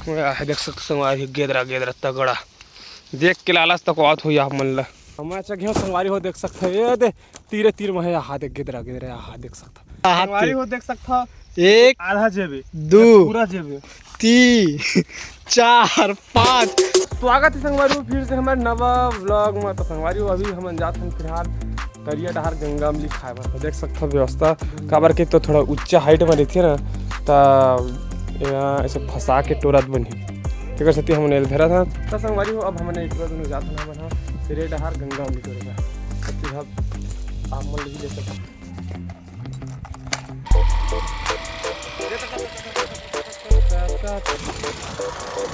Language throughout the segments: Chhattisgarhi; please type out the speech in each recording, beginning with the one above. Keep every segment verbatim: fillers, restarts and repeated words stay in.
ओए, आह, देख सकत संगवारी हो, गेदरा, गेदरा तगड़ा। देख के लालच तक आवत होही आप मन ला। हमर चघे संगवारी हो, देख सकत हो, ए दे, तीरे तीर में हे, आहा, देख गेदरा, गेदरा, आहा, देख सकत हो। आहा, संगवारी तीन। हो, देख सकत हो, एक, आधा जेबे, दू, पूरा जेबे। तीन, चार, पाँच। स्वागत हे संगवारी हो फिर से हमर नवा vlog में। तो संगवारी हो, अभी हमन जात हन फिलहाल तरिया डहार गंगा अमली खाए बर। तो देख सकत हो व्यवस्था, काबर के तो थोड़ा ऊंचा height में रहिथे ना, त यहाँ ऐसे फंसा के टोरत बनही, तेकर सेती हमन एल धरत हन। त संगवारी हो, अब हमन एक बार जात हन, हमन ह तरिया डहार गंगा अमली टोरे बर। तो फिर अब आप मन ले सकत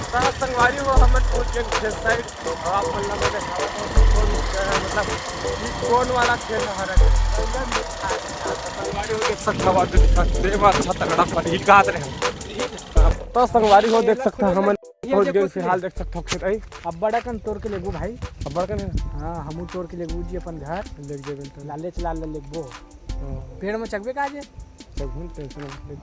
त संगवारी हो, हमन पहुंच गेन खेत side। अउ आप मन ला मैं देखावत हंव कि कोन, मतलब, कि कोन वाला खेत हरे। संगवारी हो, देख सकत हव, देख सकत हव, अच्छा तगड़ा फरही काहत रहे। त संगवारी हो, देख सकत हव, हमन पहुंच गेन फिलहाल, देख सकत हव खेत। अई, अब्बड़ अकन तोर के लेगबो भाई। अब्बड़ अकन हे? हाँ, हमू तोर के लेगबो जी अपन घर। लेग जेबे त। लालेच लाल ला लेगबो। हाँ। पेड़ में चघबे का जे? चघबो न, tension मत ले।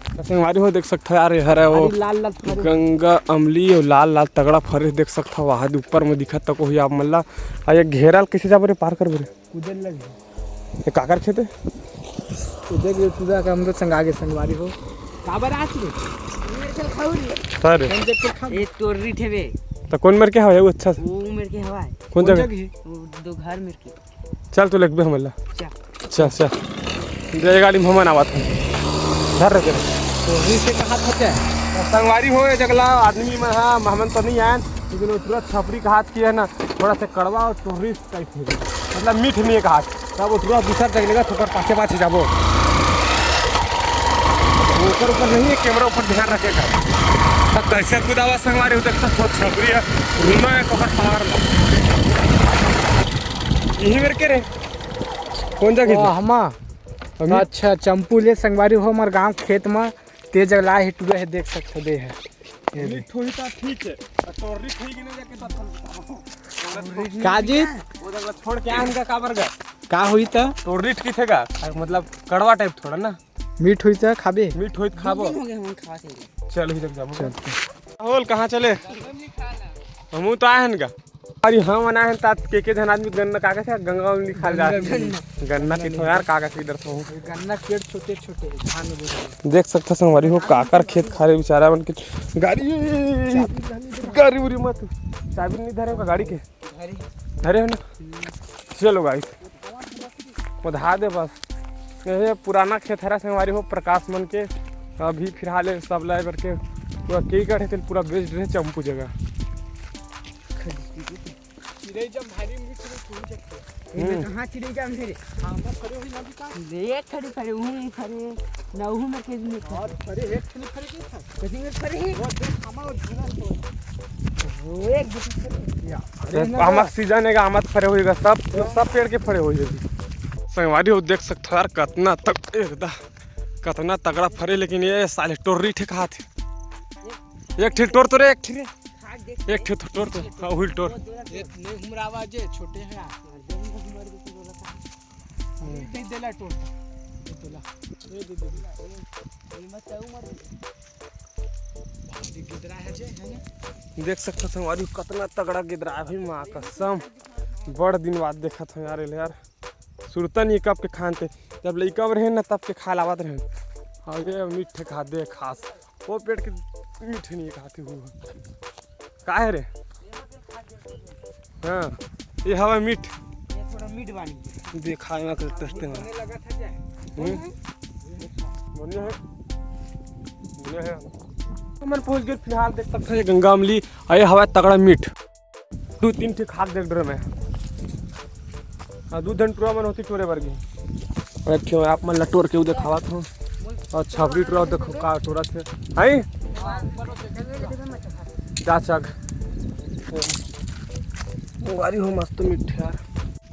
त संगवारी हो, देख सकत हव यार, ये हरे वो अरे लाल लाल फरे। गंगा अमली, अउ लाल लाल तगड़ा फरे देख सकत हव, वहाँ ऊपर में दिखत तक होही आप मन ला। अउ ये घेरा ल कइसे जाबो रे, पार करबो रे? कुदे ल लगही। ये काकर खेत हे? ये देख, ये पूरा का हमरो संग आगे संगवारी हो। काबर आत रे? मेरे खेल खाऊ रे। का रे? हम देख के खा। ए, तोर्री ठेवे। त कोन मेर के हवय वो अच्छा से? वो मेर के हवय। कोन जगह? वो दो घर मेर के। चल, तो लेगबे हमन ला। चल। चल, चल। दे गाड़ी में हमन आवत हन। धर रे तेरे। तोर्री से कहा था क्या? संगवारी हो, ये जगला आदमी मन हा, हमन तो नहीं आयन, लेकिन वो तुरंत छपरी कहात की है ना, थोड़ा से कड़वा अउ तोर्री type हे, मतलब मीठ नहीं हे कहात। तब वो तुरंत दूसरा जगह लेगा, तो ओकर पाछे पाछे जाबो। ओकर ऊपर नहीं हे, camera ऊपर ध्यान रखेगा। तब कैसे कुदावा संगवारी हो, देख सकत हो छपरी हे, घूमा हे ओकर पार ला। यही मेर के रे? कोन जगह ओ, से? हमा। अभी? अच्छा, चंपू ले संगवारी हो, हमर गांव खेत म ते जगला हे, टूरा हे, देख सकत हो, दे हे। ये दे। मीठ होही त ठीक हे, आ तोर्री खई के नहीं जाके तब समझ। का जी? वो जगह छोड़ के आन का काबर गा? का होही त? तोर्री ठीक हे का? मतलब कड़वा type थोड़ा ना। मीठ होही त खाबे? मीठ होही त खाबो। दो दिन हो गए हमन खा के। चल, ही जग जाबो। चल। राहुल, कहाँ चले? हमू तो आए हन गा। अरे, हम आए हन तात के के झन आदमी गन्ना का कथे, गंगा अमली खाए ल जात। गन्ना। गन्ना के थो यार, का कथे इधर तो। गन्ना पेड़ छोटे छोटे, धान में बोले। देख सकत हो संगवारी हो, काकर खेत खारे बेचारा मन के गाड़ी, गाड़ी उड़ी मत। चाबी नहीं धरे का गाड़ी के? धरे। धरे हो ना? चलो guys। ओधा दे बस। ये पुराना खेत हरा संगवारी हो, प्रकाश मन के। अभी फिलहाल ये सब लाए करके पूरा के कटे थे, पूरा बेच रहे चंपू जगह। चिड़ै जब भारी मीठ मीठ हो सकते। हम्म। कहाँ चिड़ै जब मेरे? हाँ, वो खड़े हुई ना भी का? एक खड़ी खड़ी, हूँ खड़ी, ना हूँ में के नहीं खड़ी। और अरे, एक ठनी खड़ी की था? कथी में खड़ी? वो देख, हमारा झूला तो। वो एक दूसरे से या, अरे, ना आमक सीजन हे, आमक फरे होएगा, सब, सब पेड़ के फरे होएगा। संगवारी हो, देख सकत हो यार, कतना तक, ए दादा, कतना तगड़ा फरे, लेकिन ये साले टोर्री ठे खात हे। एक ठे टोर तो रे, एक ठे रे। एक ठे तो टोर तो, हाँ, हुल टोर। ये नहीं घुमरावा जे, छोटे हैं। हम्म। दे देला टोर। ये तोला। ये दे दे। ये मत, वो मत दे। भारी गिदरा है जे, है ना? देख सकत हो संगवारी, कतना तगड़ा गिदरा है भाई, माँ कसम, बड़ दिन बाद देखत हो यार, एला यार, सुरता नहीं कब के खान ते, जब लइका रहे ना तब के खा लावत रहे। और ये मीठे खादे खास, वो पेड़ के मीठे नहीं खाते हुए। का है रे? हाँ, ये हवा मीठ। ये थोड़ा मीठ बानी। देखा है ना, तो टेस्ट है। बने लगा था क्या? हम्म। बने है। बने है। तो मन पहुंच गए, फिलहाल देख सकते हैं ये गंगा अमली, और ये हवा तगड़ा मीठ। दो तीन ठे खाद देख डर में। हाँ, दू धन टुरा मन होती टोरे बर गए। और एक ठे आप मन ला टोर के उ देखावत हूँ। और छबरी टुरा देखो का टोरत हे। हैं? क्या चग? संगवारी हो मस्त मीठे यार।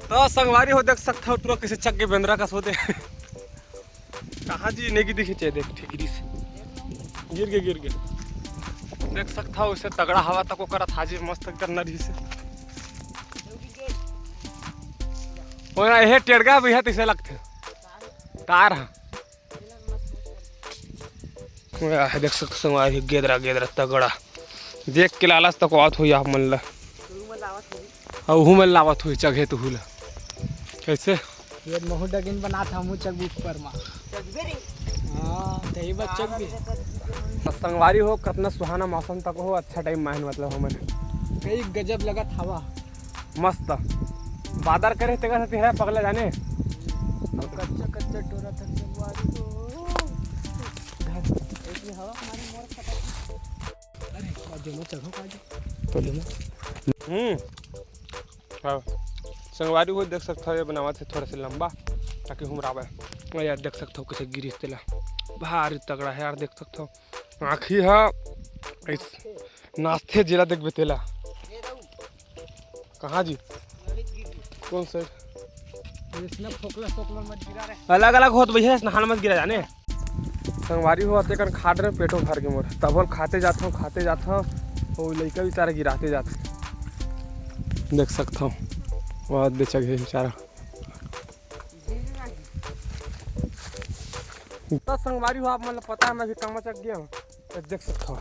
तो संगवारी हो देख सकत हो टुरा कैसे चग के बेंदरा कस होते। कहाँ जी नेगी दिखे चे देख ठे गिरी से। गिर गे, गिर गे। देख सकत हो उसे तगड़ा हवा तक ओकर थाजी मस्त एकदम नरी से। ओए, हे टेड़गा भी है तैसे लगथे। तार हा। ओए, देख सकत हो संगवारी गेदरा, गेदरा तगड़ा। देख के लालच तको आवत होही आप मन ला। अउ उहू मन लावत होही चघे तुहू ला। कैसे? ये महू डगिन बनात हूँ चघ ऊपर मा। हाँ, तही बच्चा भी। संगवारी हो, कतना सुहाना मौसम तको हो, अच्छा टाइम माहिन मतलब हमन। कई गजब लगत हवा। मस्त। बादर करे तेकर से तिहरा पगला जाने। कच्चा कच्चा टोरा तक संगवारी हो। घर, एक में हवा हमारी मोर खतम। अरे, का देना चढ़ो का जी? तो देना। हम्म। हाँ। संगवारी हो देख सकत हो, ये बनावत हे थोड़ा सा लंबा, ताकि हुमरावे। अरे यार, देख सकत हो कैसे गिरिस तेला। भारी तगड़ा है यार, देख सकत हो। आँखी हा इस नाचथे जेला देखबे तेला। कहाँ जी? कौन side? इसने फोकला सोकला मत गिरा रे। अलग अलग होत भैया, इसने हाल मत गिरा जाने। संगवारी हो, अतेकन खात रहे, पेटो भर के मोर। तभो ले खाते जात हूँ, खाते जात हूँ। वो लइका बेचारा गिराते जात हे। देख सकत हूँ, वो बेचा गया बेचारा। त संगवारी हो, आप मन ल पता है, मैं भी कमा चक गया हूँ। त देख सकत हो,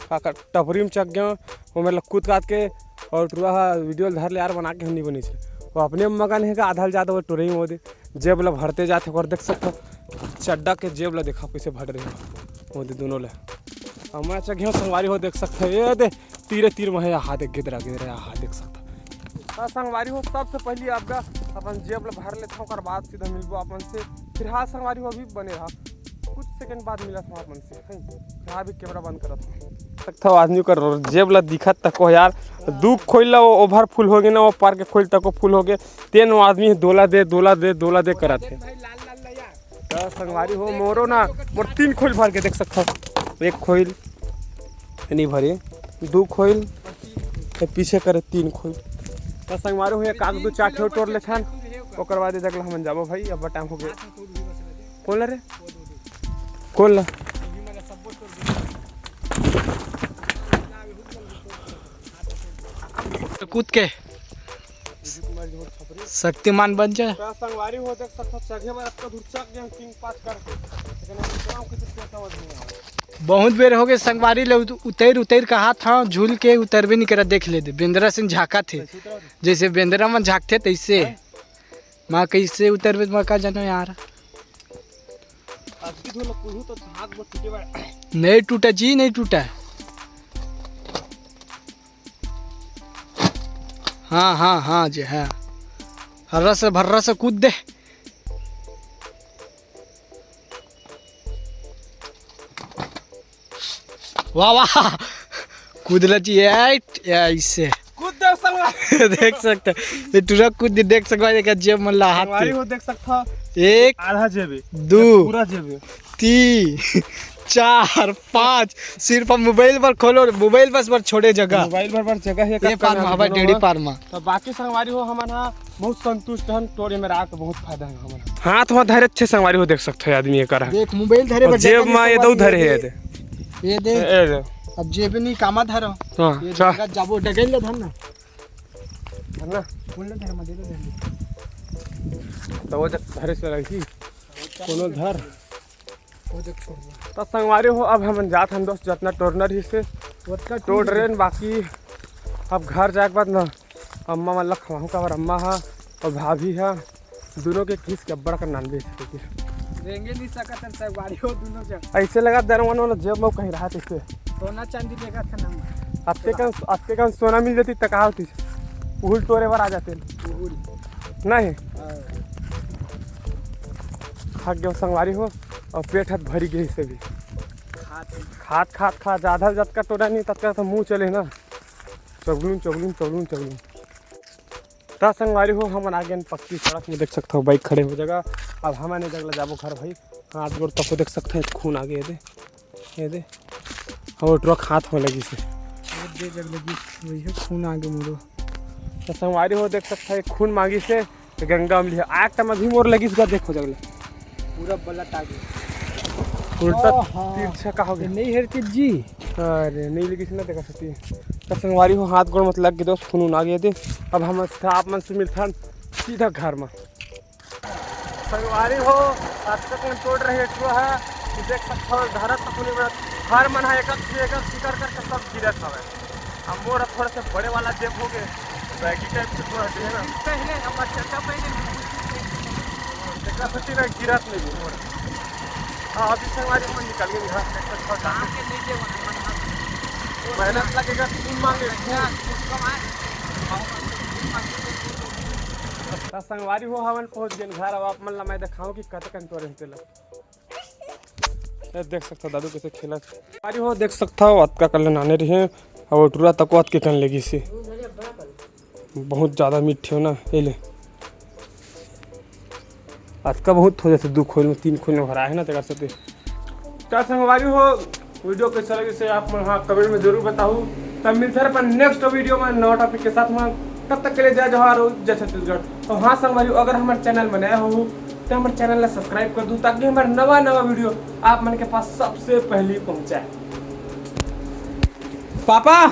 का का टपरी में चक गया हूँ, वो मेरे कूद काद के, और टुरा हा वीडियो धर ले यार, बना के हम नहीं बनी से। वो अपने मगन है का आधा ले जाता, वो टुरई में वो दे, जेब ला भरते जाते, और देख सकत हो, चड्डा के जेब ला देखा कैसे भर रहे हो, वो दे दोनों ला। अब मैं चक गया हूँ संगवारी हो, देख सकत हो, ये दे, तीरे तीर में है, यहाँ देख, गिदरा, गिदरा, यहाँ देख सकत हो। हाँ संगवारी हो, सबसे पहले आपका अपन जेब ला भर लेता हूँ, ओकर बाद सीधा मिलबो अपन से। फिलहाल संगवारी हो, अभी बने रहा, कुछ सेकंड बाद मिला था अपन से। हैं? फिलहाल अभी कैमरा बंद करत हूँ। सकत हो आदमी कर जेब ला दिखत तको यार, दू खोइल ला वो ओभर फुल हो गए ना, वो पार के खोइल तको फुल हो गए। तेन वो आदमी दोला दे, दोला दे, दोला दे करत है। त संगवारी हो, मोरो ना, मोर तीन खोइल भर के देख सकत हो। एक खोइल नहीं भरे, दू खोइल, ये पीछे करे तीन खोइल। त संगवारी हो, एक आग दू चार ठो टोर लेथन, ओकर बाद ये जगह हमन जाबो भाई, अब टाइम हो गए। कौन ला रे? कौन ला? कूद के शक्तिमान बन जा। त संगवारी हो, देख सकत हो, चघे बर अतका दूर चघ गए किंग पाँच करके। लेकिन अभी गाँव के तो समझ नहीं आवे। बहुत बेर हो गए संगवारी ले उत-, उतैर उतैर कहा था, झूल के उतरबे नहीं करा, देख ले दे, बेंदरा से झाँकत हे। कैसे उतरा? जैसे बेंदरा मन झाँकथे तैसे। हैं? माँ कैसे उतरबे, मैं का जानो यार। अतकी दूर ले कुल्हू तो झाँक वो टूटे बा। नहीं टूटा जी, नहीं टूटा। हाँ, हाँ, हाँ जी, हाँ। हर्रा से भर्रा से कूद दे। वाह, वाह। कूद ला जी, ऐट, ऐसे। कूद दे संगवारी। देख सकत हो, ये टुरा कूद दे, देख सकत हो, एक जेब मन ला हाथ संगवारी के। हो, देख सकत हो। एक, आधा जेबे, दू, पूरा जेबे। तीन, चार, पाँच, सिर्फ मोबाइल पर खोलो, मोबाइल बस पर छोड़े जगह। मोबाइल पर, पर जगह है, ये कक्का पार में मा, हवा दोनों डेढ़ी मा। पार मा। तो बाकी संगवारी हो, हमन हा बहुत संतुष्ट हन, टोरे में राख बहुत फायदा है हमन। हाथ मा धरे अच्छे संगवारी हो, देख सकत हो आदमी एकर है। देख, मोबाइल धरे और बर जेब जगह मा नहीं ये दो संगवारी, धरे ये है दे। ये दे। ए, ए दे। अब जेब नहीं कामा धरो। हाँ, ये अच्छा। जगह जाबो, डगैल ले धर ना। है ना? बोल ना धर, मैं दे दो धर। तो वो जब धरे से रही, कोनो धर। वो जब छोड़ दिया। तो संगवारी हो, अब हमन जात हन दोस्त, जतना टोरना रहिस हे, ओतका टोर टूर रेन, बाकी अब घर जाए के बाद ना, अम्मा मन ला खवाहूँ, काबर अम्मा हा और भाभी हा, दोनों के किस के अब्बड़ का नॉनवेज खाए के। रेंगे नहीं सकत हन संगवारी हो दोनों जन। ऐसे लगा दरवन वाला जेब में कहीं रहा तैसे। सोना चांदी लेगा था ना। अत्ते कन, अत्ते कन सोना मिल जाती त का होती? उहुल टोरे बर आ जाते। उहुल। नहीं। हाँ। थक गए संगवारी हो और पेट हाथ भरी गए से भी। खात खात खात खात ज्यादा जतका टोरा नहीं ततका तो मुँह चले ना। चगलून, चगलून, चगलून, चगलून। त संगवारी हो, हमन आ गेन पक्की सड़क में, देख सकत हो बाइक खड़े हो जगह। अब हमन ए जगह ला जाबो घर भाई। हाथ गोड़ तको देख सकत हो, खून आ गए दे, ये दे। और ट्रक हाथ में लगी से। ये दे जग लगी, वही है, खून आ गए मोरो। त संगवारी हो, देख सकत हो, एक खून मांगी से, तो गंगा में लिया। आग तम अभी मोर लगी से, देखो जगह। पूरा बलत आ गया। उल्टा ओहो। तिरछा का हो गया? नहीं हेरती जी। अरे, नहीं लगी से ना, देखा सकती। त संगवारी हो, हाथ गोड़ मत लग के दोस्त, खून आ गए दे। अब हम आप मन से मिलथन सीधा घर में। संगवारी हो, आज तक में टोर रहे टुरा है, कि देख सकत हो, धरत तो खून में हर मन है, एक एक, एक एक शिकार करके सब गिरत हवे। अब मोर थोड़ा सा बड़े वाला जेब हो गए, बैगी टाइप से थोड़ा दे ना। पहले हम अच्छा पहले तेरा सच्ची ना गिरत नहीं मोर। हाँ, अभी संगवारी मन निकल गए घर से, तो छोटा। मेहनत लगेगा, खून मांगे, खून। त संगवारी हो, हमन पहुंच गए घर। अब आप मन ला मैं दिखाऊं कि कतकन टोरे तेला। ये देख सकता दादू कैसे खेलत। अरे हो, देख सकता हो, अतका कल्ले नाने रहे, अब टूरा तको अतके कन लेगी से। बहुत ज्यादा मीठे हो ना, ये ले। अतका बहुत हो जाते, दू खोल में, तीन खोल में भरा है ना, तेकर से। त संगवारी हो, वीडियो कैसा लगे से आप मन हाँ कमेंट में जरूर बताहू। तब मिलते हैं अपन नेक्स्ट वीडियो में नवा टॉपिक के साथ में। तब तक के लिए जय जोहार और जय छत्तीसगढ़। तो हाँ संगवारी, अगर हमारे चैनल में नया हो तो हमारे चैनल ला सब्सक्राइब कर दू, ताकि हमारे नवा नवा वीडियो आप मन के पास सबसे पहले पहुंचाए। पापा,